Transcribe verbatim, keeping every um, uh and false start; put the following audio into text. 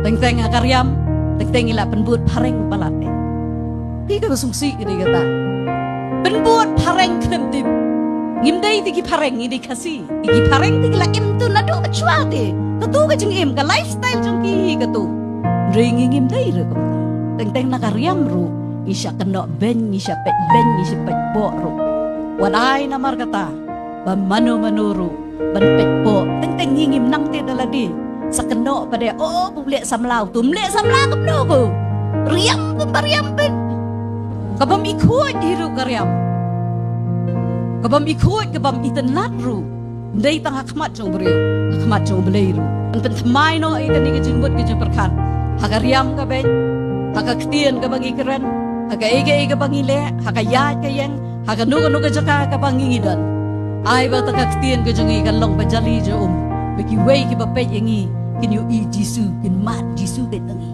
Teng teng ha ka riam, teng teng ngi la pynbud phareng palat eh. Ki ka sngewsih ki dei kata. Pynbud phareng khlem tip. Ngim dei te ki phareng, ngi dei Khasi. Te ki phareng te ki la im tu naduh mynshwa te. Katu ka jingim, ka lifestyle jong ki hi katu. Hynrei ngi ngim dei ruh kumta. Teng teng na ka riam ruh ngi shah kynnoh beiñ, ngi shah peit beiñ, ngi shah peit boh ruh. Wat ai namar kata ba mano mano ruh ban peit boh. Teng teng ngi ngim nang te da lade. Sa kynnoh pat de, oh, bym leh samla utu, bym leh samla kumno ko. Riam bym ba riam peit. Ka bym ikhuid hi ruh ka riam. Ka bym ikhuid, ka bym itynnad ruh. Ym dei tang ha khmat jong u briew, ha khmat jong U Blei ruh. Ngan pynthymmai noh ïa kane ka jingmut ka jingpyrkhat. Ha ka riam kaba beiñ, ha ka ktien kaba ngi kren, ha kaei kaei kaba ngi leh, ha ka ïaid ka ïeng, ha kano kano ka jaka kaba ngi ngi don. Ai ba kata ka ktien ka jong ngi kan long ba jali ja um, ba kiwei kiba peit ïa ngi kin ïohi Jisu, kin mad Jisu beit na ngi.